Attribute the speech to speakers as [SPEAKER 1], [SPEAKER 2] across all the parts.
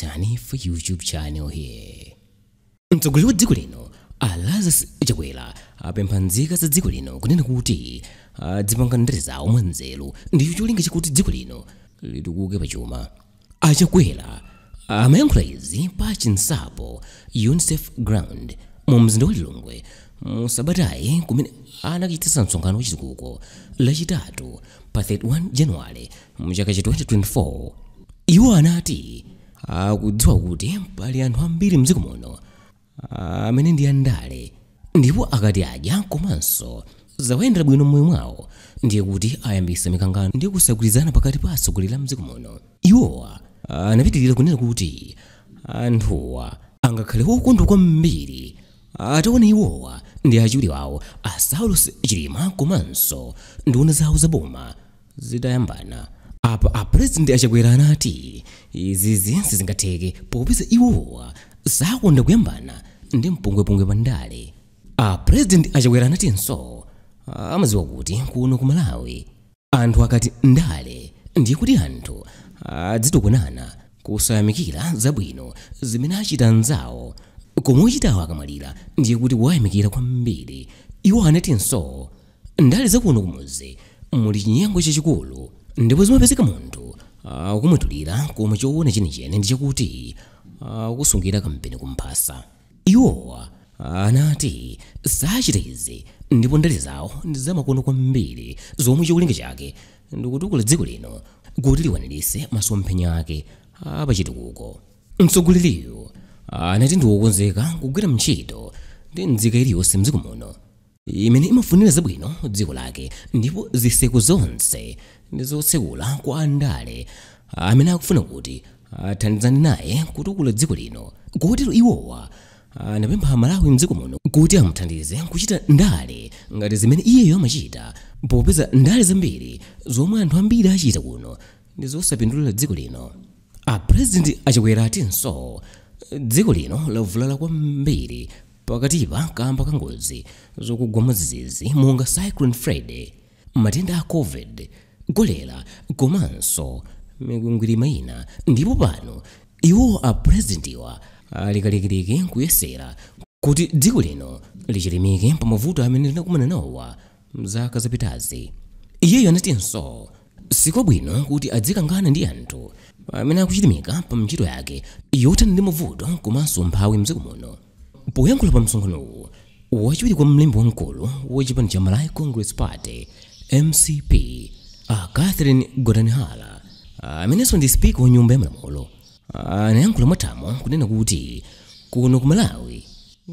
[SPEAKER 1] Hanifa YouTube channel here. Mtsogoleri wa dziko lino a Lazarus Chakwera apempha nzika za dziko lino kunena kuti adzipanga ndale zawo mwanzeru ndicho cholinga chakuti dziko lino litukuke pachuma. A Chakwera amayankhula izi pa Chinsapo UNICEF Ground mu mzinda wa Lilongwe mu sabatayi kumene anachititsa msonkhano wachitukuko lachitatu pa 31 Januwale mu chaka cha 2024. Iwo anati akudziwa kuti pali anthu ambiri mdziko muno amene ndi andale ndipo akati adya komanso zawayendera bwino m'moyo mwawo ndiye kuti ayambisa mikangano ndi kusagwirizana pakati pa atsogoleri a mdziko muno. Iwowa anapitirira kunena kuti anthuwa angakhale okondwa kwambiri ataona iwowa ndi achiwiri wawo a Saulos Chilima komanso nduna zawo zaboma zitayambana. Apa a President a Chakwera anati izizi sizingatheke popeza iwowa sakonda kuyambana ndi mpungwepungwe pa ndale. A President a Chakwera anatinso amadziwa kuti kuno ku Malawi anthu akati ndale ndiye kuti anthu adzitukunana kusayamikira zabwino zimene achita anzawo koma ochitawo akamwalira ndiye kuti wayamikira kwambiri. Iwo anatinso ndale zakuno kumudzi muli chinyengo chachikulu ndipo zimapezeka munthu akumwetulira koma choona chenicheni ndi chakuti akusungira kampeni kumphasa. Iwowa anati sachita izi ndipo ndale zawo ndi zamakono kwambiri zomwe cholinga chake ndikutukula dziko lino kuti likwaniritse masomphenya ake apachitukuko. Mtsogoleriyu anati ndi wokonzeka kugwira ntchito ndi nzika iliyonse mdziko muno imene imafunira zabwino dziko lake ndipo zitseko zonse ndi zotsekula kwa andale amene akufuna kuti athandizane naye kutukula dziko lino. Kotero iwowa anapempha Amalawi mdziko muno kuti amuthandize kuchita ndale ngati zimene iyeyo amachita popeza ndale zambiri zomwe anthu ambiri achita kuno ndi zosapindulira dziko lino. A President a Chakwera atinso dziko lino lavulala kwambiri pakatipa kamba ka ngozi zokugwa mwadzidzidzi monga Cyclone Freddy, matenda a Covid, kolera komanso mikwingwirima ina ndipo pano iwo a Presidentiwa ali kalikiliki kuyesera kuti dziko lino lichilimike pa mavuto amene linakumana nawowa mzaka zapitazi. Iyeyo anatinso sikwabwino kuti adzikangana ndi anthu amene akuchilimika pa ntchito yake yothana ndi mavuto komanso umphawi mdziko muno. Poyankhula pa msonkhanowu, wachiwiri kwa mlembi wamkulu wa chipani cha Malawi Congress Party MCP a Catherine Gotani-Hara amenenso ndi spika wa nyumba ya malamulo anayankhula mwathamo kunena kuti kuno ku Malawi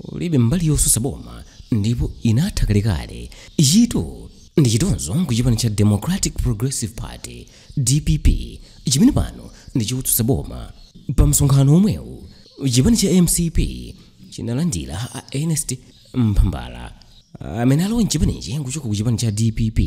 [SPEAKER 1] ulibe mbali yosusa boma ndipo inatha kalekale. Ichitu ndi chitonzo ku chipani cha Democratic Progressive Party DPP chimene pano ndi chotsutsa boma. Pa msonkhano omwewu chipani cha MCP chinalandira a Ernest Mphambala amene alowa mchipanichi kuchoka ku chipani cha DPP.